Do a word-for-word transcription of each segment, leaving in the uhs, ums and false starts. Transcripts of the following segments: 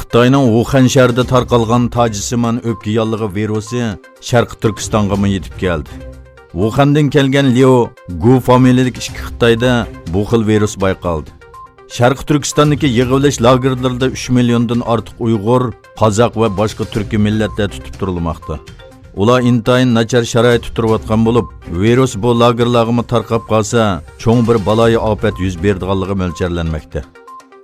خىتاينىڭ ۋۇخەن شەھىرىدە تارقالغان تاجسىمان ئۆپكە ياللۇغى ۋىرۇسى شەرقىي تۈركىستانغىمۇ يېتىپ كەلدى. ۋۇخەندىن كەلگەن ليۇ گۇ فامىلىلىك ئىككى خىتايدا بۇ خىل ۋىرۇس بايقالدى. شەرقىي تۈركىستاندىكى يىغىۋېلىش لاگېرلىرىدا ئۈچ مىليوندىن ئارتۇق ئۇيغۇر، قازاق ۋە باشقا تۈركىي مىللەتلەر تۇتۇپ تۇرۇلماقتا. ئۇلار ئىنتايىن ناچار شارائىتتا تۇرۇۋاتقان بولۇپ، ۋىرۇس بۇ لاگېرلارغىمۇ تارقاپ قالسا، چوڭ بىر بالايىئاپەت يۈز بېرىدىغانلىقى مۆلچەرلەنمەكتە.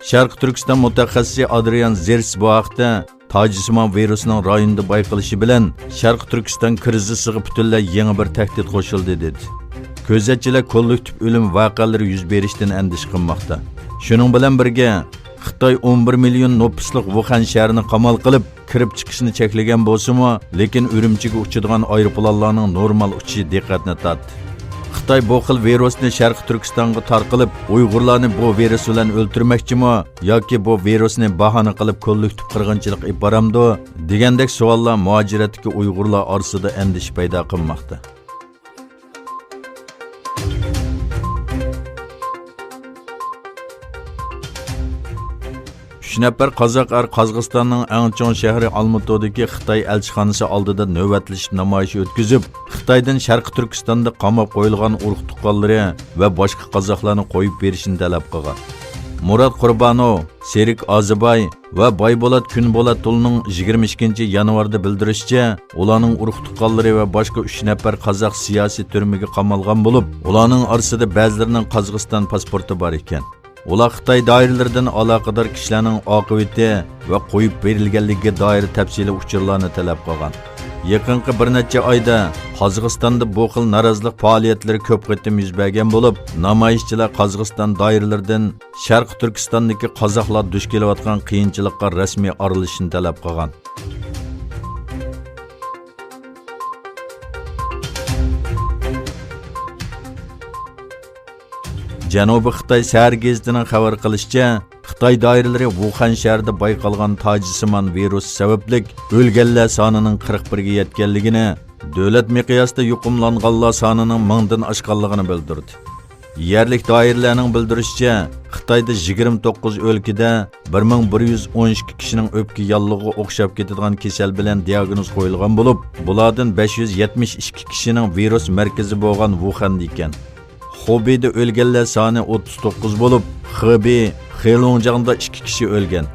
شەرقىي تۈركىستان مۇتەخەسسىسى ئادرىيان زېرس بۇ ھەقتە، تاجسىمان ۋىرۇسىنىڭ رايوندا بايقىلىشى بىلەن شەرقىي تۈركىستان كىرىزىسىغا پۈتۈنلەي يېڭى بىر تەھدىت قوشۇلدى، دېدى. كۆزەتچىلەر كوللېكتىپ ئۆلۈم ۋەقەلىرى يۈز بېرىشتىن ئەندىشە قىلماقتا. شۇنىڭ بىلەن بىرگە، خىتاي ئون بىر مىليون نوپۇسلۇق ۋۇخەن شەھىرىنى قامال قىلىپ، كىرىپ چىقىشنى چەكلىگەن بولسىمۇ، لېكىن ئۈرۈمچىگە ئۇچىدىغان ئايروپىلانلارنىڭ نورمال ئۇچۇشى دىققەتنى تارتتى. خىتاي بۇ خىل ۋىرۇسنى شەرقىي تۈركىستانغا تارقىلىپ، ئۇيغۇرلارنى بۇ ۋىرۇس بىلەن ئۆلتۈرمەكچىمۇ ياكى بۇ ۋىرۇسنى باھانە قىلىپ كوللېكتىپ قىرغىنچىلىق ئېلىپ بارامدۇ دېگەندەك سوئاللار مۇھاجىرەتتىكى ئۇيغۇرلار ئارىسىدا ئەندىشە پەيدا قىلماقتا. ئۈچ نەپەر قازاق ئەر قازاقىستاننىڭ ئەڭ چوڭ شەھىرى ئالمۇتىدىكى خىتاي ئەلچىخانىسى ئالدىدا نۆۋەتلىشىپ نامايىش ئۆتكۈزۈپ، خىتايدىن شەرقىي تۈركىستاندا قاماپ قويۇلغان ئۇرۇق-تۇغقانلىرى ۋە باشقا قازاقلارنى قويۇپ بېرىشنى تەلەپ قىلغان. مۇرات قۇربانوف، سېرىك ئازىباي ۋە بايبولات كۈنبولاتۇلنىڭ يىگىرمە ئىككىنچى يانۋاردا بىلدۈرۈشىچە، ئۇلارنىڭ ئۇرۇق-تۇغقانلىرى ۋە باشقا ئۈچ نەپەر قازاق سىياسىي تۈرمىگە قامالغان بولۇپ، ئۇلارنىڭ ئارىسىدا بەزىلىرىنىڭ قازاقىستان پاسپورتى بار ئىكەن. ئۇلار خىتاي دائىرىلىرىدىن ئالاقىدار كىشىلەرنىڭ ئاقىۋىتى ۋە قويۇپ بېرىلگەنلىكىگە دائىر تەپسىلىي ئۇچۇرلارنى تەلەپ قىلغان. يېقىنقى بىر نەچچە ئايدا قازاقىستاندا بۇ خىل نارازىلىق پائالىيەتلىرى كۆپ قېتىم يۈز بەرگەن بولۇپ، نامايىشچىلار قازاقىستان دائىرىلىرىدىن شەرقىي تۈركىستاندىكى قازاقلار دۇچ كېلىۋاتقان قىيىنچىلىققا رەسمىي ئارىلىشىشنى تەلەپ قىلغان. جەنۇبىي خىتاي سەھەر گېزىتىنىڭ خەۋەر قىلىشىچە، خىتاي دائىرىلىرى ۋۇخەن شەھىرىدە بايقالغان تاجسىمان ۋىرۇسى سەۋەبلىك ئۆلگەنلەر سانىنىڭ قىرىق بىرگە يەتكەنلىكىنى، دۆلەت مىقياسىدا يۇقۇملانغانلار سانىنىڭ مىڭدىن ئاشقانلىقىنى بىلدۈردى. يەرلىك دائىرىلەرنىڭ بىلدۈرۈشىچە، خىتايدا يىگىرمە توققۇز ئۆلكىدە بىر مىڭ بىر يۈز ئون ئىككى كىشىنىڭ ئۆپكە ياللۇغىغا ئوخشاپ كېتىدىغان كېسەل بىلەن دىئاگنوز قويۇلغان بولۇپ، بۇلاردىن بەش يۈز يەتمىش ئىككى كىشىنىڭ ۋىرۇس مەركىزى بولغان ۋۇخەندە ئىكەن. خۇبېيدا ئۆلگەنلەر سانى ئوتتۇز توققۇز بولۇپ، خېبېي، خېلۇڭجياڭدا ئىككى كىشى ئۆلگەن.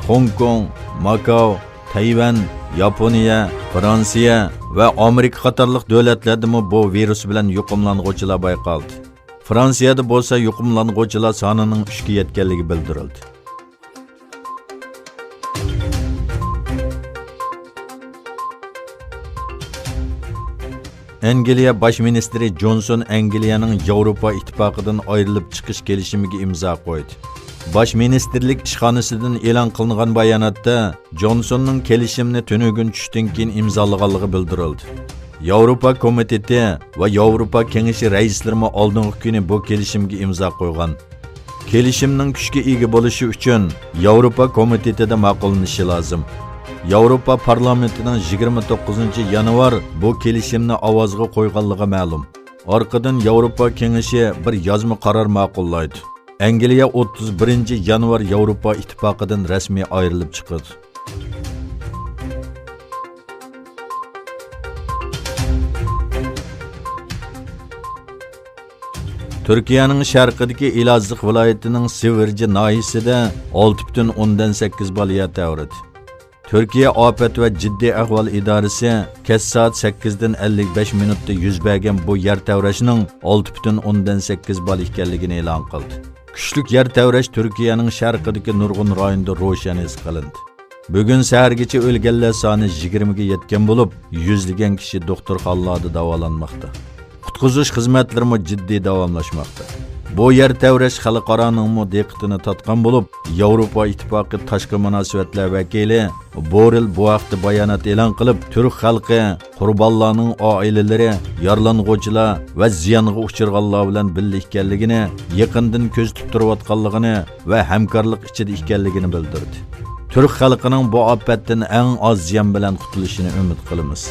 خوڭكوڭ، ماكاو، تەيۋەن، ياپونىيە، فرانسىيە ۋە ئامېرىكا قاتارلىق دۆلەتلەردىمۇ بۇ ۋىرۇس بىلەن يۇقۇملانغۇچىلار بايقالدى. فرانسىيەدە بولسا يۇقۇملانغۇچىلار سانىنىڭ ئۈچكە يەتكەنلىكى بىلدۈرۈلدى. ئەنگلىيە باش مىنىستىرى جونسون ئەنگلىيەنىڭ ياۋروپا ئىتتىپاقىدىن ئايرىلىپ چىقىش كېلىشىمىگە ئىمزا قويدى. باش مىنىستىرلىك ئىشخانىسىدىن ئېلان قىلىنغان باياناتتا جونسوننىڭ كېلىشىمنى تۈنۈگۈن چۈشتىن كېيىن ئىمزالىغانلىقى بىلدۈرۈلدى. ياۋروپا كومىتېتى ۋە ياۋروپا كېڭىشى رەئىسلىرىمۇ ئالدىنقى كۈنى بۇ كېلىشىمگە ئىمزا قويغان. كېلىشىمنىڭ كۈچكە ئىگە بولۇشى ئۈچۈن ياۋروپا كومىتېتىدا ماقۇللىنىشى لازىم. ياۋروپا پارلامېنتىنىڭ يىگىرمە توققۇزىنچى يانۋار بۇ كېلىشىمنى ئاۋازغا قويغانلىقى مەلۇم. ئارقىدىن ياۋروپا كېڭىشى بىر يازما قارار ماقۇللايدۇ. ئەنگلىيە ئوتتۇز بىرىنچى يانۋار ياۋروپا ئىتتىپاقىدىن رەسمىي ئايرىلىپ چىقىدۇ. تۈركىيەنىڭ شەرقىدىكى ئېلازىغ ۋىلايىتىنىڭ سىۋىرجى ناھىيىسىدە ئالتە پۈتۈن ئوندىن سەككىز بالا يەر تەۋرىدى. تۈركىيە ئاپەت ۋە جىددىي ئەھۋال ئىدارىسى كەچ سائەت سەككىزدىن ئەللىك بەش مىنۇتتا يۈز بەرگەن بۇ يەر تەۋرەشنىڭ ئالتە پۈتۈن ئوندىن سەككىز بالا ئىكەنلىكىنى ئېلان قىلدى. كۈچلۈك يەر تەۋرەش تۈركىيەنىڭ شەرقىدىكى نۇرغۇن رايوندا روشەن ھېس قىلىندى. بۈگۈن سەھەرگىچە ئۆلگەنلەر سانى يىگىرمىگە يەتكەن بولۇپ، يۈزلىگەن كىشى دوختۇرخانىلاردا داۋالانماقتا. قۇتقۇزۇش خىزمەتلىرىمۇ جىددىي داۋاملاشماقتا. بۇ يەر تەۋرەش خەلقئارانىڭمۇ دىققىتىنى تارتقان بولۇپ، ياۋروپا ئىتتىپاقى تاشقى مۇناسىۋەتلەر ۋەكىلى بورېل بۇ ھەقتە بايانات ئېلان قىلىپ، تۈرك خەلقى، قۇربانلارنىڭ ئائىلىلىرى، يارىلانغۇچىلار ۋە زىيانغا ئۇچرىغانلار بىلەن بىللە ئىكەنلىكىنى، يېقىندىن كۆزىتىپ تۇرۇۋاتقانلىقىنى ۋە ھەمكارلىق ئىچىدە ئىكەنلىكىنى بىلدۈردى. تۈرك خەلقىنىڭ بۇ ئاپەتتىن ئەڭ ئاز زىيان بىلەن قۇتۇلۇشىنى ئۈمىد قىلىمىز.